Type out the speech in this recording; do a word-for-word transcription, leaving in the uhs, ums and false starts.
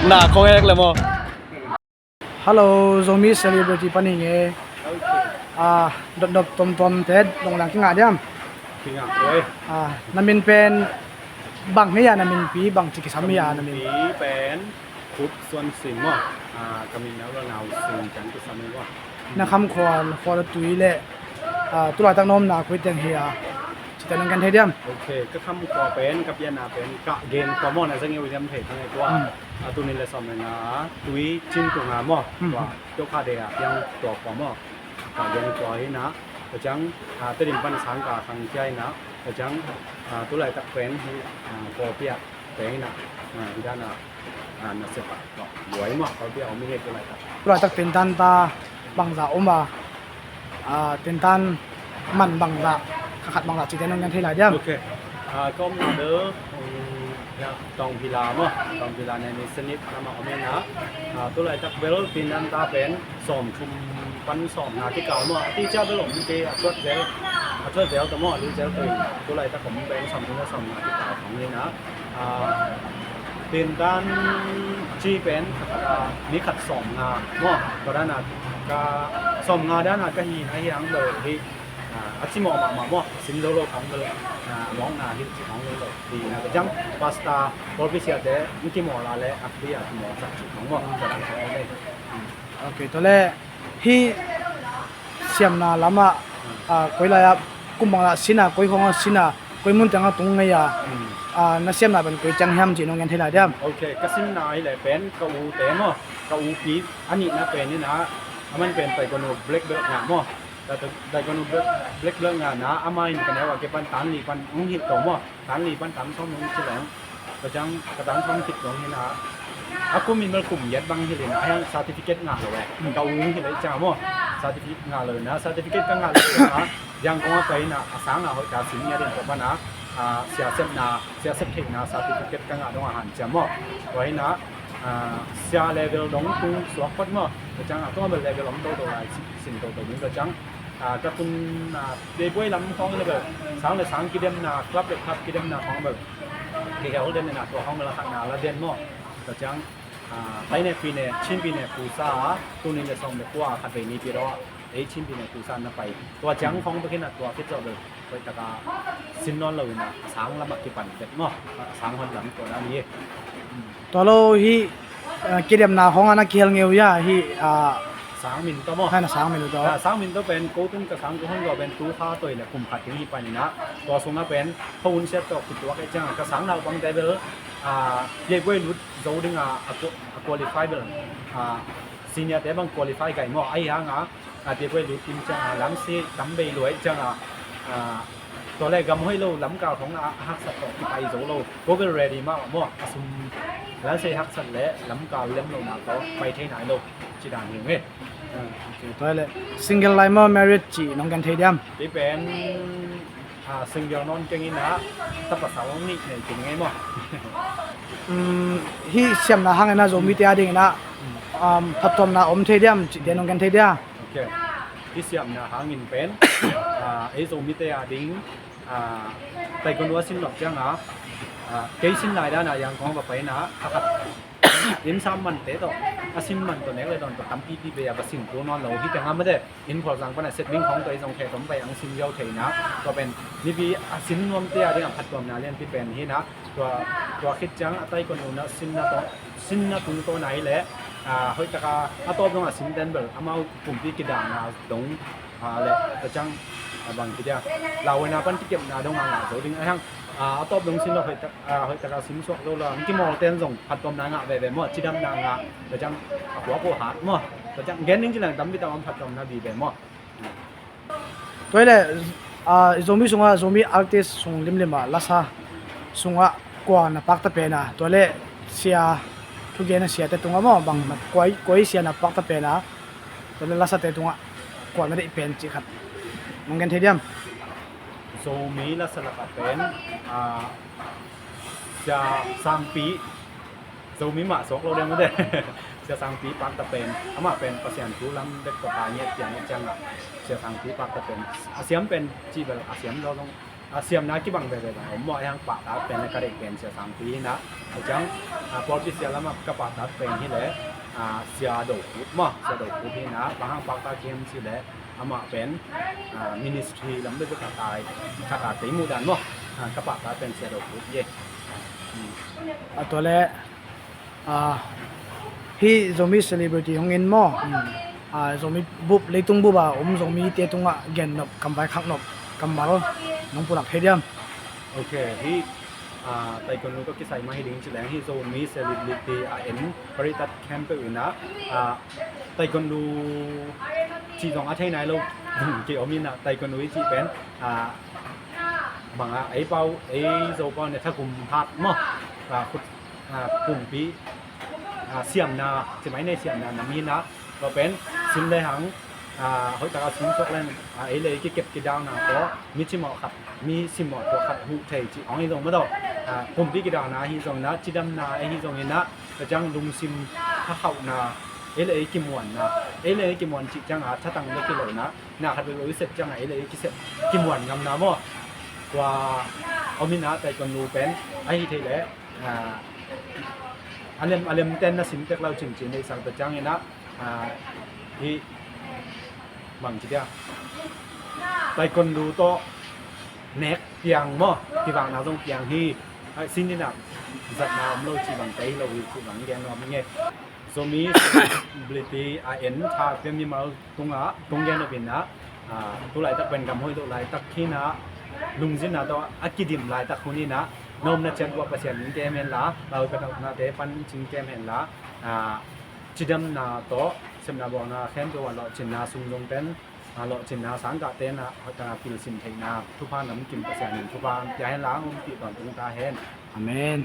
Na kong ek le maw? Hello, Zomi celebrity pan hi nge. Ah, dotdot tomtom te dong lang kingah diam. Kingah oi. Ah, na min pen bang hi a, na min pi bang ci kisam hi a, na min pi pen Khup Suan Sing maw. Ah, ka min na Ronald Sing kan kisam hi maw. Na kham khua, na khua tui le, ah, tulaitak na omna koi teng hi a, cite nong gen thei diam? Ok, ka kham khua pen, ka pianna pen, ka gen khua maw, na zang i ui diam thei thang e tua. Hmm. Ah, tuni le sawm le nga, tui cin tung a maw. Hmm. Tua, tua kha de a, piang tua khua maw. Ka gen khua hi na, ka ciang, ah, Tedim pan sang ka khang kia hi na, ka ciang, ah, tulaitak pen hi, ah, kawlpi ah, pen hi na, ah, hi dan a, ah, na sep a, tua, buai maw, kawlpi ah om hi tulaitak. Tulaitak tentan ta bangza om a, ah, tentan man bangza, kha khat bangza cite nong gen thei lai diam? Ok. Ah, ka omna bel, um, ya, Tawng Villa maw, Tawng Villa ne ni Senit lamah om hi na, ah, tulaitak bel tentan ta pen, sawm thum pan sawm nga kikal maw. A ti cia bel om te a thuat zel, a thuat zel ta maw, a lu zel ta in. Tulaitak om pen sawm thum le sawm nga kikal khong hi na. Ah, tentan ci pen, ah, ni khat sawm nga maw. Tua dan a ka sawm nga dan a ka hi na hi ang lo hi. Ah, a cimawh mahmah maw. Sim lo lo khong bel, ah, mawkna hi ci khong lo lo hi na. Ka ciang pasta kawlpi siate, ni cimawh la le a kli a cimawh sak ci khong maw. Tua dan khong lo le. Ok, tua le hih siamna lamah, ah, koi lai-ah kum bangah sin a, koi khawngah sin a, koi mun tengah tung ngei a, ah, na siamna pen koi ciang hiam cih nong gen thei lai diam? Ok, ka sinna hi leh pen ka ute maw, ka upi a nihna pen hi na, a man pen taekwondo black belt ngah maw. Ta-, ta-, taekwondo black, black belt ngah na, amah in ka neu a kipan tan li pan hong hilh to maw. Tan li pan tan sawm hong ci leng. Ka ciang ka tan sawm khit dong hi na. A kum in bel kum giat bang hi le na, a hiang certificate ngah lo e. Ka u hong hi le ciang maw. Certificate ngah lo na, certificate ka ngah lo na. Yangon a pai na, a sang a hoih ta sin ngiat in ka pan a, ah, sia sepna, sia sep theihna certificate ka ngah dong a hanciam maw. Tua hi na, ah, sia level dong tung suak phot maw. Ka ciang a tua bel level om toto lai, sin, sin toto ding ka ciang. Ah, ka tun, ah, Debuai lam khawng le bel, sang le sang kidemna, club le club kidemna khawng bel. Kei hel den na tua khawng bel a khatna la den maw. Ka ciang, ah, taine pine, chinpine pusa, tunin le sawm le kua khat vei ni pi raw, ei chinpine pusa na pai. Tua ciang khawng bel khin a tua khit zawh bel, koih taka sin nawn lo in a, a sang lamah kipan vet maw. A sang hon lam tua dan hi. Tua lo hi, eh, kidemna hong ana kihel ngeu ya hi, ah, sang min tawh maw? Hai na sang min tawh. Ah, sang min tawh pen ko tun ka sang ko hong zawh pen tu kha toi le kum khat ding hi panin ah. Tua sungah pen ko hun siat tawh kituak e ciang ka sang naupang te bel, ah, ye guai lut zo ding a, a qua-, a qualify bel, ah, senior te bang qualify gai maw? Ahi hang a, a, Debuai lut kim ciang a, lamsi tam bei luai ciang a, a, tua le gam hoih lo lamkal khong a haksat tawh kipai zo lo. Ko bel ready mah maw, a sum lamsi haksat le lamkal lem lo na tawh pai thei nai lo. Ci dan hi nge. A, ok, tua le single lai maw, married ci nong gen thei diam? Ti pen, a, single nawn keng in a, ta pasal nih nei keng ngei maw. Um, hih siamna hangin a Zomite a dingin a, um, phattuamna om thei diam cihte nong gen thei dia? Ok. Hih siamna hangin pen, a, ei Zomite a ding, a, taekwondo a sin lok ciang a, a, kei sin lai dan a Yangon va pai in a, a khat inn sam man te tawh, a sin man tawh nek le dawn tawh tampipi bei a va sin kul nawn lo hi teng a mate. Inn phualzang pan a set ding khawng tawh i zong khe tom pai ang sin ziau thei na. Tua pen mipi a sin nuamte a ding a phattuamna lianpi pen hi na. Tua, tua khit ciang a taekwondo na sinna tawh, sinna tungtawn a hi leh, a, hoih taka a tawp dong a sin ten bel amau pumpi kidana dong, a, le tua ciang, a, bang kidia lauhuaina pan kikepna dong a ngah zo ding a hiang, a, a tawp dong sin lo hoih tak a, hoih taka sim suak zo lo, ang kimawl ten zong phattuamna ngah veve maw, cidamna ngah, tua ciang a khuak uh hat maw, tua ciang gen ding ci leng tampi tak om phattuamna vive maw. Tua hi leh, a, Zomi sungah, Zomi artist sung limlim ah, lasa sungah kua na pakta pen a, tua le sia, thugen a siate tungah maw, bang na kua, kua sia na pakta pen a, tua le lasate tungah kua na deih pen cih khat nong gen thei diam? Zomi lasa lakah pen, a, Sia Sangpi, Zomi mah suak lo ding mate. Sia Sangpi pakta pen, amah pen Pasian thu lam bek tawh ta ngiat piang i ciangah, Sia Sangpi pakta pen a siam pen cih bel a siam zaw zong, A siamna kibang veve bang om maw, ei hang pahtak pen le ka deih pen Sia Sangpi hi na. A ciang, a, pawlpi sia lamah ka pahtak pen hi le, a, Sia Do Khup maw, Sia Do Khup hi na, bang hang pahtak hiam cih le amah pen, a, ministry lam bebe ka tai, ka tai tei muh dan maw, a, ka pahtak pen Sia Do Khup hi. A tua le, a, hih Zomi celebrity hong en maw? A, Zomi bup, leitung bup a om Zomite tungah gen nop, kam vaikhak nop, kammal nong pulak thei diam? Ok, hih, a, taekwondo ka kisai mah hi ding ci leng hih Zomi celebrity a en paritat khempeuh in a, a, taekwondo cih zong a thei nai lo kei om in a, taekwondo i cih pen, a, bang a, ei pau, ei Zo pau ne thagum hat maw? A, khut, a, pumpi, a, siamna, ci mai nei siamna nam hi na, tua pen sim le hang, a, hoih taka sim suak len, a, ei le ei kikep kidauna tawh, mi cimawh khat, mi simmawh tua khat huh thei cih hong hi zong maw tawh, a, pumpi kidauna hi zong na, cidamna ei hi zong hi na, ka ciang lungsim hakhauhna, ei le ei kimuanna, ei le ei kimuan cih ciang a, thatang le kilona, na khat veve i sep ciang a, ei le ei kisep kimuan ngamna maw? Tua om hi na, taekwondo pen, a hi thei le, a, a lem, a lem ten na sim tek lau cin cin, ei sang ta ciang hi na, a, hi, bang ci dia. Taekwondo tawh nek piang maw, kivakna zong piang hi, a, sin hi na, zatna om lo cih bang tei lo hi, cih bang gen lo om nge. Zomi celebrity a en tha pia mimal tungah, tung gen lo pi na, a, tu laitak pen gam hoih loh laitak hi na, lungzinna tawh a kidim laitak hun hi na, na omna ciat uah Pasian in kem hen la, lau ka nate pan cing kem hen la, a, cidamna tawh, sepna buakna khempeuh ah lawhcinna sung zong pen, a, lawhcinna sang kah ten a, a, pilsin theihna thupha namkim Pasian in thupha pia hen la, hong ompih tawntung ta hen. Amen.